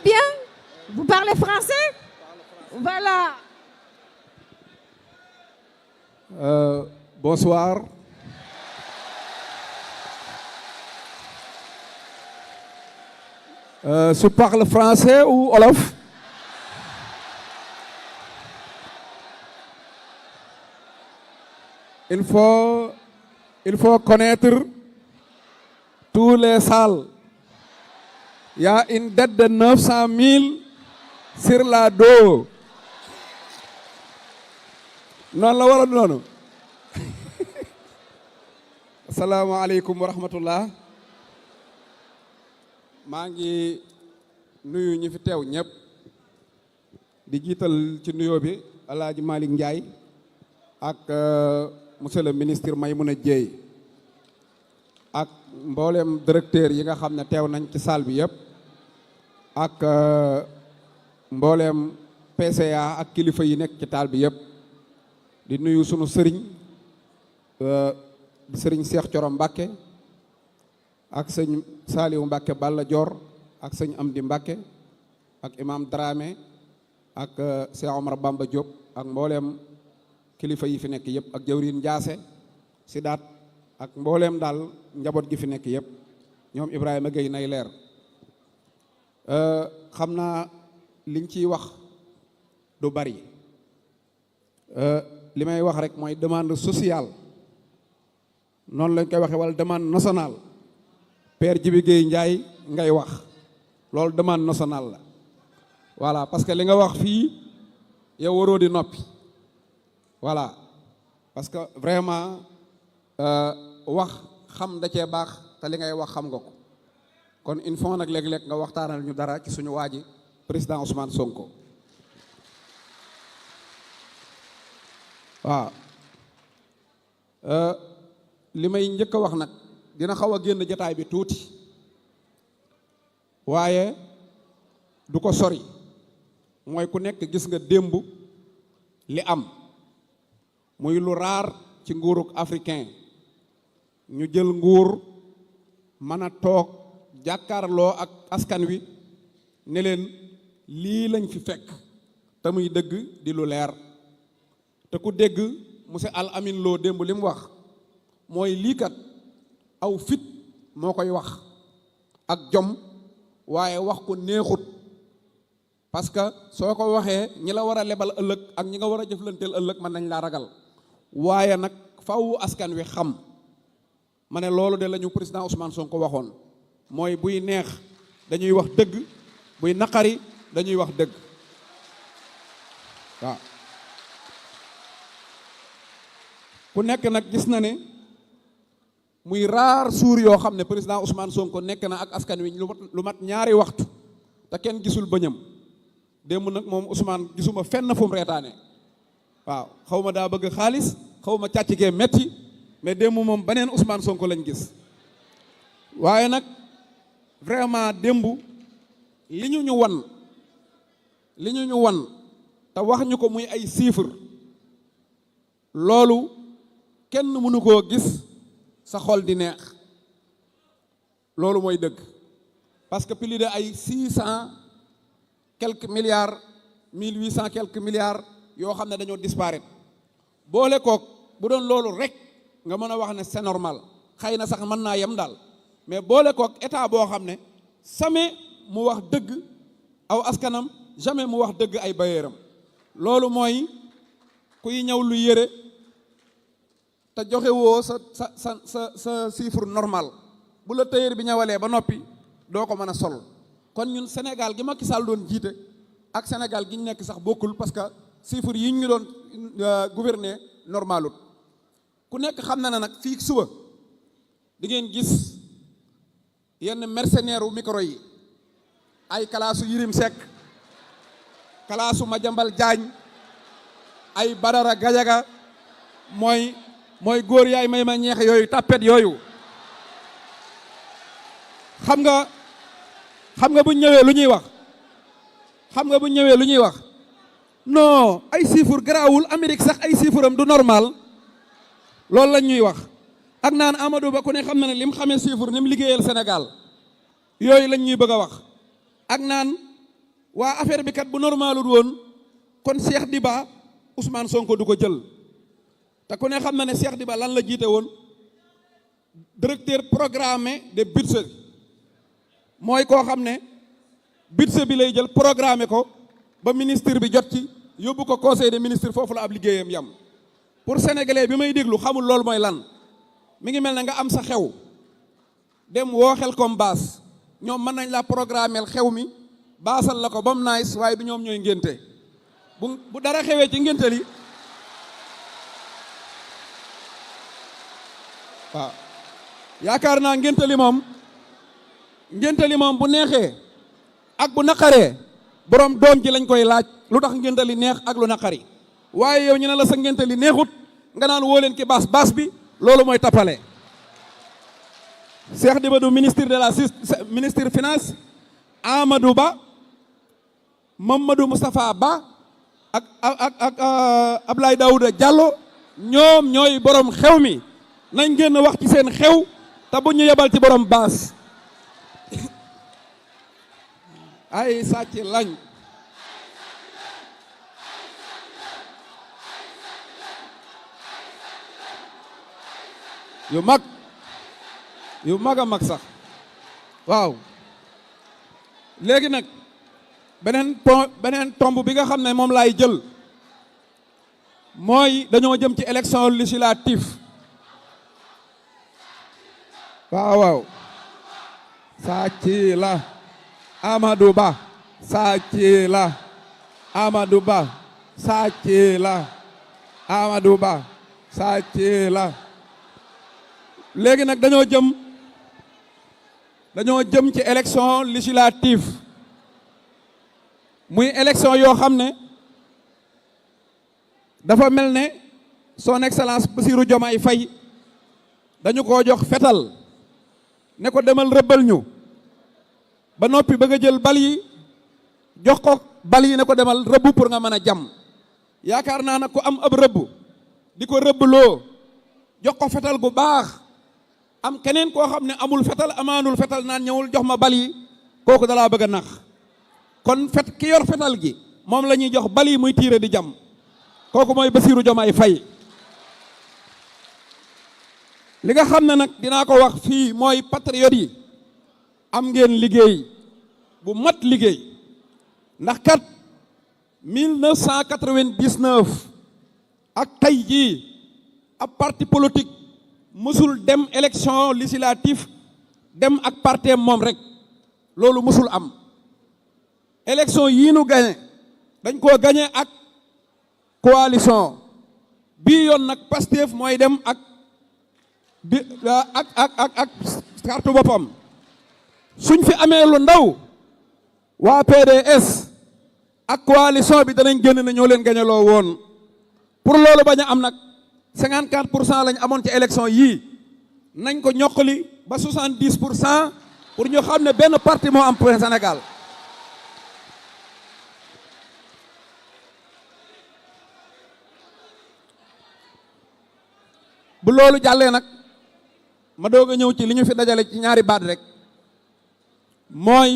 bien? Vous parlez français? Voilà. Bonsoir. Je parle français ou wolof? Il faut connaître tous les salles. Il y a une dette de 900 000 sur la dos. Non la wala noonu. Assalamu alaikum wa rahmatullah. maa ngi nuyu ñi fi teew ñëpp di jiital ci nuyoo bi Alaaji Malick Ndiaye ak monsieur le ministre Maymouna Dieye ak mboolem directeur yi nga xam ne teew nañ ci salle bi yëpp ak mboolem PCA ak kilifa yi nekk ci taal bi yëpp di nuyu sunu sëriñ sëriñ Cheikh Thioro Mbacké ak sëñ Saliou Mbacké Balla Dior ak sëñ Amdi Mbacké ak imam Dramé ak Cheikh Omar Bamba Diop ak mbooleem kilifa yi fi nekk yëpp ak jawriñ Ndiasse Sidaat ak mbooleem daal njaboot gi fi nekk yëpp ñoom Ibrahima Gueye nay leer xam naa liñ ciy wax du bari li may wax rek mooy demande sociale noonu lañ koy waxee wala demande nationale Père Djibi Gueye Ndiaye ngay wax loolu demande nationale la voilà parce que li nga wax fii yow waroo di noppi voilà parce que vraiment wax xam da cee baax te li ngay wax xam nga ko kon il faut nag léeg-léeg nga waxtaanal ñu dara ci suñu waa ji président Ousmane Sonko waaw li may njëkk a wax nag dina xaw a génn jataay bi tuuti waaye du ko sori mooy ku nekk gis nga démb li am muy lu raar ci nguuruk africain ñu jël nguur mën a toog jàkkaarloo ak askan wi ne leen lii lañ fi fekk te muy dëgg di lu leer te ku dégg monsieur Al Amin Lo démb li mu wax mooy lii kat aw fit moo koy wax ak jom waaye wax ko neexut parce que soo ko waxee ñi la war a lebal ëllëg ak ñi nga war a jëflanteel ëllëg mën nañ laa ragal waaye nag faw askan wi xam ma ne loolu de la ñu président Ousmane Sonko waxoon mooy buy neex dañuy wax dëgg buy naqari dañuy wax dëgg waaw ku nekk nag gis na ne muy raar suur yoo xam ne président Ousmane Sonko nekk na ak askan wi lu mat ñaari waxtu te kenn gisul bëñam démb nag moom Ousmane gisuma fenn fu mu reetaane waaw xaw ma daa bëgg xaalis xaw ma càcc gee metti mais démb moom beneen Ousmane Sonko lañ gis waaye nag vraiment démb li ñu wan te wax ñu ko muy ay chiffres loolu kenn mënu koo gis sa xol di neex loolu mooy dëgg parce que plus de ay 600 quelques milliards 1800 quelques milliards yoo xam ne dañoo disparaître boole kook bu doon loolu rek nga mën a wax ne c'est normal xëy na sax mën naa yem daal mais boole kook état boo xam ne jamais mu wax dëgg aw askanam jamais mu wax dëgg ay bayeeram loolu mooy kuy ñëw lu yëre te joxe woo sa chiffre normal bu la tailleur bi ñëwalee ba noppi doo ko mën a sol kon ñun Sénégal gi Macky Sall doon jiite ak Sénégal gi ñu nekk sax bokkul parce que chiffre yi ñu doon gouverner normalut ku nekk xam na ne nag fii suba di ngeen gis yenn mercenaire u micro yi ay kalaasu Yirim Seck kalaasu Madiambal Diagne ay Badara Gajaga mooy góor yaay may ma ñeex yooyu tappet yooyu xam nga bu ñëwee lu ñuy wax non ay chiffres garaawul Amérique sax ay chiffres am du normal loolu lañ ñuy wax ak naan Amadou Ba ku ne xam na ne lim xamee chiffre ni mu liggéeyal Sénégal yooyu lañ ñuy bëgg a wax ak naan waa affaire bi kat bu normalul woon kon Cheikh Diba Ousmane Sonko du ko jël te ku ne xam na ne Cheikh Diba lan la jiite woon directeur programmé des budgets mooy koo xam ne budget bi lay jël programmé ko ba ministre bi jot ci yóbbu ko conseil des ministres, foofu la ab liggéeyam yam pour sénégalais bi may déglu xamul loolu mooy lan mi ngi mel ne nga am sa xew dem woo xel comme baas ñoom mën nañ la programmeel xew mi baasal la ko ba mu nice waaye du ñoom ñooy ngénte bu dara xewee ci ngénte li waaw yaakaar naa ngénte li moom bu neexee ak bu naqaree borom doom ji lañ koy laaj lu tax ngénte li neex ak lu naqari waaye yow ñu ne la sa ngénte li neexut nga naan woo leen ki baas bi loolu mooy tappale. Cheikh Diba du ministre de la ministre finance Amadou Ba Mamadou Moustapha Ba ak Abdoulaye Daouda Diallo ñoom ñooy borom xew mi nañ génn wax ci seen xew te bu ñu yebal ci borom baas ay sàcc lañ yu mag a mag sax waaw léegi nag beneen tomb bi nga xam ne moom laay jël mooy dañoo jëm ci élection législative waaw sàcc la Amadou Ba sàcc la Amadou Ba sàcc la Amadou Ba sàcc la léegi nag dañoo jëm ci élection législative muy élection yoo xam ne dafa mel ne son excellence Bassirou Diomaye Faye dañu koo jox fetal ne ko demal rëbbal ñu ba noppi bëgg a jël bal yi jox ko bal yi ne ko demal rëbb pour nga mën a jam yaakaar naa nag ku am ab rëbb di ko rëbbloo jox ko fetal gu baax am keneen koo xam ne amul fetal amaanul fetal naan ñëwul jox ma bal yi kooku dalaa bëgg a nax kon ki yor fetal gi moom la ñuy jox bal yi muy tiire di jam kooku mooy Bassirou Diomaye Faye li nga xam ne nag dinaa ko wax fii mooy patriote yi am ngeen liggéey bu mat liggéey ndax kat 1999 ak tey jii ab parti politique mësul dem élection législative dem ak parteem moom rek loolu mësul am élection yii nu gañe dañ koo gañe ak coalition bii yoon nag Pastef mooy dem ak carte boppam suñ fi amee lu ndaw waa PDS ak coalition bi danañ génn ne ñoo leen gañaloo woon pour loolu bañ a am nag 54% lañ amoon ci élection yii nañ ko ñoqali ba 70% pour ñu xam ne benn parti moo am pour Sénégal bu loolu jàllee nag ma doog a ñëw ci li ñu fi dajale ci ñaari baat rek mooy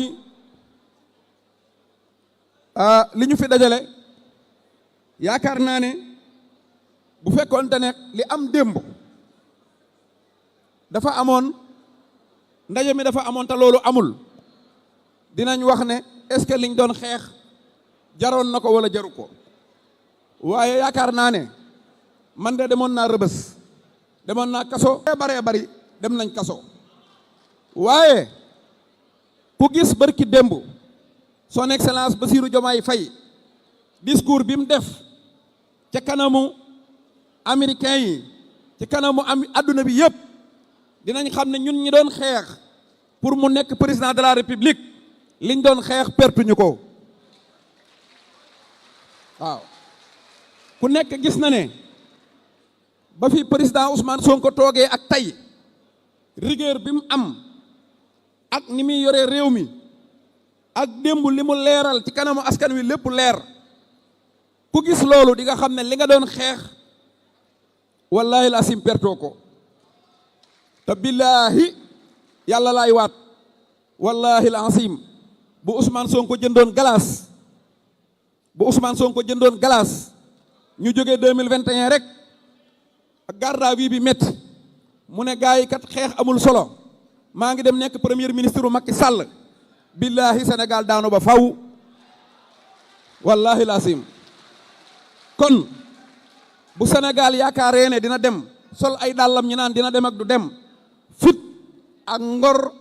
li ñu fi dajale yaakaar naa ne bu fekkoonte ne li am démb dafa amoon ndaje mi dafa amoon te loolu amul dinañ wax ne est-ce que liñ doon xeex jaroon na ko wala jaru ko waaye yaakaar naa ne man de demoon naa rëbës demoon naa kaso baree bari dem nañ kaso waaye ku gis barki démb son excellence Bassirou Diomaye Faye discours bi mu def ca kanamu américain yi ci kanamu adduna bi yëpp dinañ xam ne ñun ñi doon xeex pour mu nekk président de la république liñ doon xeex pertuñu ko waaw ku nekk gis na ne ba fi président Ousmane Sonko toogee ak tey rigueur bi mu am ak ni muy yoree réew mi ak démb li mu leeral ci kanamu askan wi lépp leer ku gis loolu di nga xam ne li nga doon xeex wallahi la sim pertoo ko te billaahi yàlla laay waat wallahi la asim bu Ousmane Sonko jëndoon galaas bu Ousmane Sonko jëndoon glace ñu jógee 2021 rek ak garde à vue bi métti mu ne gars yi kat xeex amul solo maa ngi dem nekk premier ministre u Macky Sall billahi Sénégal daanu ba faw wallahi laasim kon bu Sénégal yaakaaree ne dina dem sol ay dàllam ñi naan dina dem ak du dem fit ak ngor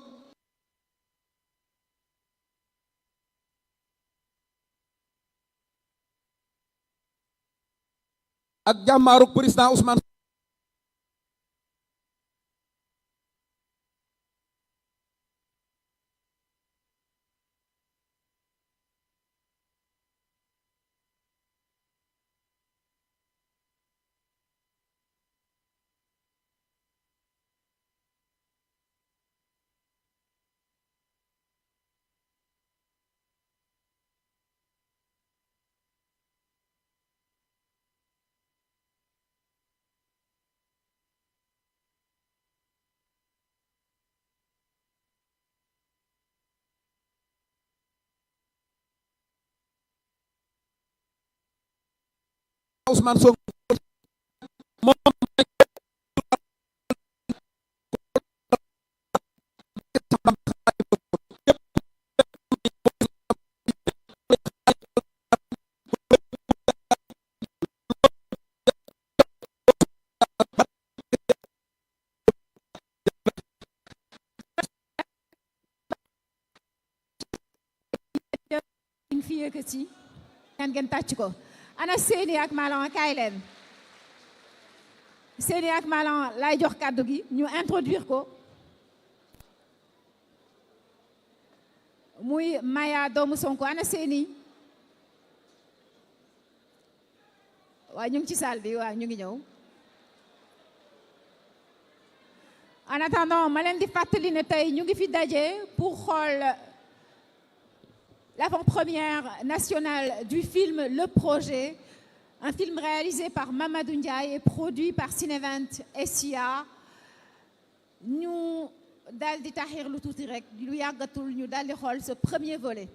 ak jàmmaaruk président Ousmane Sonko moom une fi yëkkati ngeen tàcc ko. Ana Séni ak Malang kaay leen. Séni ak Malang lay jox kàddu gi ñu introduire ko muy Maya doomu Sonko. Ana Séni waaw ñu ngi ci salle bi waaw ñu ngi ñëw. En attendant ma leen di fàttali ne tey ñu ngi fi daje pour xool l'avant-première nationale du film Le Projet, un film réalisé par Mamadou Ndiaye et produit par Cinevent SIA. ñu daal di taxir lu tuuti rek lu yàggatul ñu daal di xool ce premier volet.